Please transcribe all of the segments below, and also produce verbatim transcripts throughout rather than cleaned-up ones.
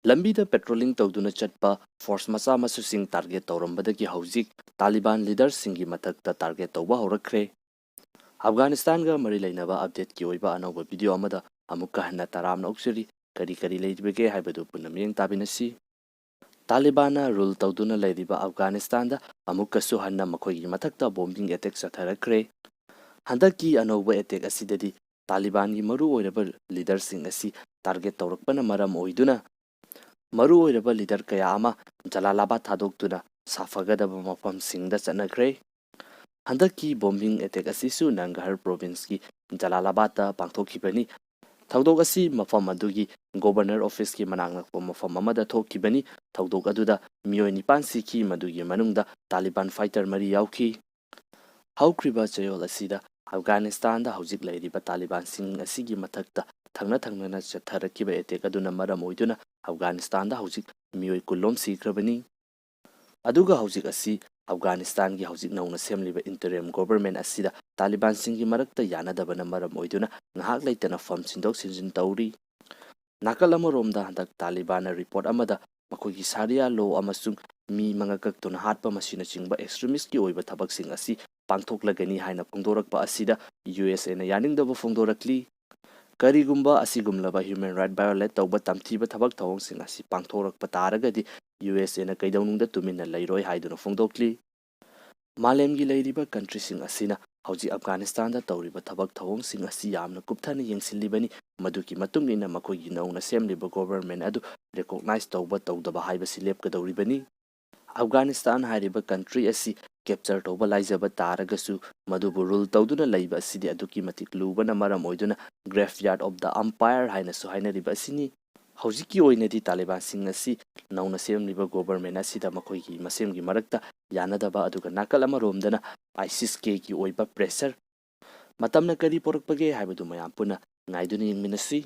ꯂꯝꯕꯤꯗ patrolling ꯇꯧꯗꯨꯅ ꯆꯠꯄ force ꯃꯆꯥ ꯃꯁꯨꯁꯤꯡ target ꯇꯧꯔꯝꯕꯗꯒꯤ ꯍꯧꯖꯤꯛ ꯇꯥꯂꯤꯕꯥꯟ leaderꯁꯤꯡꯒꯤ ꯃꯊꯛꯇ target ꯇꯧꯕ ꯍꯧꯔꯛꯈ꯭ꯔꯦ꯫ ꯑꯐꯒꯥꯅꯤꯁꯇꯥꯟꯒ ꯃꯔꯤ ꯂꯩꯅꯕ updateꯀꯤ ꯑꯣꯏꯕ ꯑꯅꯧꯕ video ꯑꯃꯗ ꯑꯃꯨꯛꯀ ꯍꯟꯅ ꯇꯔꯥꯝꯅ ꯑꯣꯛꯆꯔꯤ꯫ ꯀꯔꯤ ꯀꯔꯤ ꯂꯩꯔꯤꯕꯒꯦ ꯍꯥꯏꯕꯗꯨ ꯄꯨꯟꯅ ꯃꯤꯠꯌꯦꯡ ꯇꯥꯃꯤꯟꯅꯁꯤ꯫ ꯇꯥꯂꯤꯕꯥꯟꯅ rule ꯇꯧꯗꯨꯅ ꯂꯩꯔꯤꯕ ꯑꯐꯒꯥꯅꯤꯁꯇꯥꯟꯗ ꯑꯃꯨꯛꯀꯁꯨ ꯍꯟꯅ ꯃꯈꯣꯏꯒꯤ ꯃꯊꯛꯇ bombing attack ꯆꯠꯊꯔꯛꯈ꯭ꯔꯦ꯫ ꯍꯟꯗꯛꯀꯤ ꯑꯅꯧꯕ attack ꯑꯁꯤꯗꯗꯤ ꯇꯥꯂꯤꯕꯥꯟꯒꯤ ꯃꯔꯨ ꯑꯣꯏꯔꯕ leaderꯁꯤꯡ ꯑꯁꯤ target ꯇꯧꯔꯛꯄꯅ ꯃꯔꯝ ꯑꯣꯏꯗꯨꯅ, ꯃꯔꯨ ꯑꯣꯏꯔꯕ leader ꯀꯌꯥ ꯑꯃ ꯖꯂꯥꯂꯥꯕꯥꯗ ꯊꯥꯗꯣꯛꯇꯨꯅ ꯁꯥꯐꯒꯗꯕ ꯃꯐꯝꯁꯤꯡꯗ ꯆꯠꯅꯈ꯭ꯔꯦ꯫ ꯍꯟꯗꯛꯀꯤ bombing attack ꯑꯁꯤꯁꯨ ꯅꯪꯒꯔꯍꯥꯔ provinceꯀꯤ ꯖꯂꯥꯂꯥꯕꯥꯗꯇ ꯄꯥꯡꯊꯣꯛꯈꯤꯕꯅꯤ꯫ ꯊꯧꯗꯣꯛ ꯑꯁꯤ ꯃꯐꯝ ꯑꯗꯨꯒꯤ governor officeꯀꯤ ꯃꯅꯥꯛ ꯅꯛꯄ ꯃꯐꯝ ꯑꯃꯗ ꯊꯣꯛꯈꯤꯕꯅꯤ꯫ ꯊꯧꯗꯣꯛ ꯑꯗꯨꯗ ꯃꯤꯑꯣꯏ ꯅꯤꯄꯥꯟ ꯁꯤꯈꯤ, ꯃꯗꯨꯒꯤ ꯃꯅꯨꯡꯗ ꯇꯥꯂꯤꯕꯥꯟ fighter ꯃꯔꯤ ꯌꯥꯎꯈꯤ꯫ ꯍꯧꯈ꯭ꯔꯤꯕ ꯆꯌꯣꯜ ꯑꯁꯤꯗ ꯑꯐꯒꯥꯅꯤꯁꯇꯥꯟꯗ ꯍꯧꯖꯤꯛ ꯂꯩꯔꯤꯕ ꯇꯥꯂꯤꯕꯥꯟꯁꯤꯡ ꯑꯁꯤꯒꯤ ꯃꯊꯛꯇ ꯊꯪꯅ ꯊꯪꯅꯅ ꯆꯠꯊꯔꯛꯈꯤꯕ attack ꯑꯗꯨꯅ ꯃꯔꯝ ꯑꯣꯏꯗꯨꯅ ꯑꯐꯒꯥꯅꯤꯁꯇꯥꯟꯗ ꯍꯧꯖꯤꯛ ꯃꯤꯑꯣꯏ ꯀꯨꯟꯂꯣꯝ ꯁꯤꯈ꯭ꯔꯕꯅꯤ꯫ ꯑꯗꯨꯒ ꯍꯧꯖꯤꯛ ꯑꯁꯤ ꯑꯐꯒꯥꯅꯤꯁꯇꯥꯟꯒꯤ ꯍꯧꯖꯤꯛ ꯅꯧꯅ ꯁꯦꯝꯂꯤꯕ interim government ꯑꯁꯤꯗ ꯇꯥꯂꯤꯕꯥꯟꯁꯤꯡꯒꯤ ꯃꯔꯛꯇ ꯌꯥꯅꯗꯕꯅ ꯃꯔꯝ ꯑꯣꯏꯗꯨꯅ ꯉꯥꯏꯍꯥꯛ ꯂꯩꯇꯅ ꯐꯝ ꯁꯤꯟꯗꯣꯛ ꯁꯤꯟꯖꯤꯟ ꯇꯧꯔꯤ꯫ ꯅꯥꯀꯜ ꯑꯃꯔꯣꯝꯗ ꯍꯟꯗꯛ ꯇꯥꯂꯤꯕꯥꯟꯅ report ꯑꯃꯗ ꯃꯈꯣꯏꯒꯤ ꯁꯥꯔꯤꯌꯥ law ꯑꯃꯁꯨꯡ ꯃꯤ ꯃꯉꯥ ꯀꯛꯇꯨꯅ ꯍꯥꯠꯄ ꯃꯁꯤꯅꯆꯤꯡꯕ extremistꯀꯤ ꯑꯣꯏꯕ ꯊꯕꯛꯁꯤꯡ ꯑꯁꯤ ꯄꯥꯡꯊꯣꯛꯂꯒꯅꯤ ꯍꯥꯏꯅ ꯐꯣꯡꯗꯣꯔꯛꯄ ꯑꯁꯤꯗ USAꯅ ꯌꯥꯅꯤꯡꯗꯕ ꯐꯣꯡꯗꯣꯔꯛꯂꯤ꯫ ꯀꯔꯤꯒꯨꯝꯕ ꯑꯁꯤꯒꯨꯝꯂꯕ human right violate ꯇꯧꯕ ꯇꯝꯊꯤꯕ ꯊꯕꯛ ꯊꯧꯑꯣꯡꯁꯤꯡ ꯑꯁꯤ ꯄꯥꯡꯊꯣꯔꯛꯄ ꯇꯥꯔꯒꯗꯤ USAꯅ ꯀꯩꯗꯧꯅꯨꯡꯗ ꯇꯨꯃꯤꯟꯅ ꯂꯩꯔꯣꯏ ꯍꯥꯏꯗꯨꯅ ꯐꯣꯡꯗꯣꯛꯂꯤ꯫ ꯃꯥꯂꯦꯝꯒꯤ ꯂꯩꯔꯤꯕ countryꯁꯤꯡ ꯑꯁꯤꯅ ꯍꯧꯖꯤꯛ ꯑꯐꯒꯥꯅꯤꯁꯇꯥꯟꯗ ꯇꯧꯔꯤꯕ ꯊꯕꯛ ꯊꯧꯑꯣꯡꯁꯤꯡ ꯑꯁꯤ ꯌꯥꯝꯅ ꯀꯨꯞꯊꯅ ꯌꯦꯡꯁꯤꯜꯂꯤꯕꯅꯤ꯫ ꯃꯗꯨꯒꯤ ꯃꯇꯨꯡ ꯏꯟꯅ ꯃꯈꯣꯏꯒꯤ ꯅꯧꯅ ꯁꯦꯝꯂꯤꯕ government ꯑꯗꯨ recognize ꯇꯧꯕ ꯇꯧꯗꯕ ꯍꯥꯏꯕꯁꯤ ꯂꯦꯞꯀꯗꯧꯔꯤꯕꯅꯤ꯫ ꯑꯐꯒꯥꯅꯤꯁꯇꯥꯟ ꯍꯥꯏꯔꯤꯕ country ꯑꯁꯤ capture ꯇꯧꯕ ꯂꯥꯏꯖꯕ ꯇꯥꯔꯒꯁꯨ, ꯃꯗꯨꯕꯨ rule ꯇꯧꯗꯨꯅ ꯂꯩꯕ ꯑꯁꯤꯗꯤ ꯑꯗꯨꯛꯀꯤ ꯃꯇꯤꯛ ꯂꯨꯕꯅ ꯃꯔꯝ ꯑꯣꯏꯗꯨꯅ graveyard of the empire ꯍꯥꯏꯅꯁꯨ ꯍꯥꯏꯅꯔꯤꯕ ꯑꯁꯤꯅꯤ꯫ ꯍꯧꯖꯤꯛꯀꯤ ꯑꯣꯏꯅꯗꯤ ꯇꯥꯂꯤꯕꯥꯟꯁꯤꯡ ꯑꯁꯤ ꯅꯧꯅ ꯁꯦꯝꯂꯤꯕ government ꯑꯁꯤꯗ ꯃꯈꯣꯏꯒꯤ ꯃꯁꯦꯝꯒꯤ ꯃꯔꯛꯇ ꯌꯥꯅꯗꯕ, ꯑꯗꯨꯒ ꯅꯥꯀꯜ ꯑꯃꯔꯣꯝꯗꯅ ISISKꯒꯤ ꯑꯣꯏꯕ pressure꯫ ꯃꯇꯝꯅ ꯀꯔꯤ ꯄꯨꯔꯛꯄꯒꯦ ꯍꯥꯏꯕꯗꯨ ꯃꯌꯥꯝ ꯄꯨꯟꯅ ꯉꯥꯏꯗꯨꯅ ꯌꯦꯡꯃꯤꯟꯅꯁꯤ꯫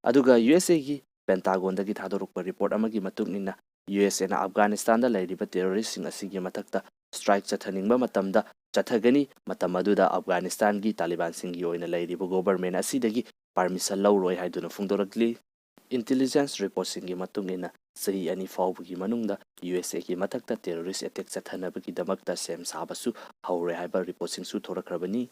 ꯑꯗꯨꯒ USAꯒꯤ Pentagonꯗꯒꯤ ꯊꯥꯗꯣꯔꯛꯄ report ꯑꯃꯒꯤ ꯃꯇꯨꯡ ꯏꯟꯅ, USAꯅ ꯑꯐꯒꯥꯅꯤꯁꯇꯥꯟꯗ ꯂꯩꯔꯤꯕ terroristꯁꯤꯡ ꯑꯁꯤꯒꯤ ꯃꯊꯛꯇ strike ꯆꯠꯊꯅꯤꯡꯕ ꯃꯇꯝꯗ ꯆꯠꯊꯒꯅꯤ꯫ ꯃꯇꯝ ꯑꯗꯨꯗ ꯑꯐꯒꯥꯅꯤꯁꯇꯥꯟꯒꯤ ꯇꯥꯂꯤꯕꯥꯟꯁꯤꯡꯒꯤ ꯑꯣꯏꯅ ꯂꯩꯔꯤꯕ government ꯑꯁꯤꯗꯒꯤ permission ꯂꯧꯔꯣꯏ ꯍꯥꯏꯗꯨꯅ ꯐꯣꯡꯗꯣꯔꯛꯂꯤ꯫ ꯏꯟꯇꯦꯂꯤꯖꯦꯟꯁ ꯔꯤꯄꯣꯔꯠꯁꯤꯡꯒꯤ ꯃꯇꯨꯡ ꯏꯟꯅ, ꯆꯍꯤ ꯑꯅꯤ ꯐꯥꯎꯕꯒꯤ ꯃꯅꯨꯡꯗ ꯌꯨ ꯑꯦꯁ ꯑꯦꯒꯤ ꯃꯊꯛꯇ ꯇꯦꯔꯣꯔꯤꯁ ꯑꯦꯇꯦꯛ ꯆꯠꯊꯅꯕꯒꯤꯗꯃꯛꯇ ꯁꯦꯝ ꯁꯥꯕꯁꯨ ꯍꯧꯔꯦ ꯍꯥꯏꯕ ꯔꯤꯄꯣꯔꯠꯁꯤꯡꯁꯨ ꯊꯣꯔꯛꯈ꯭ꯔꯕꯅꯤ꯫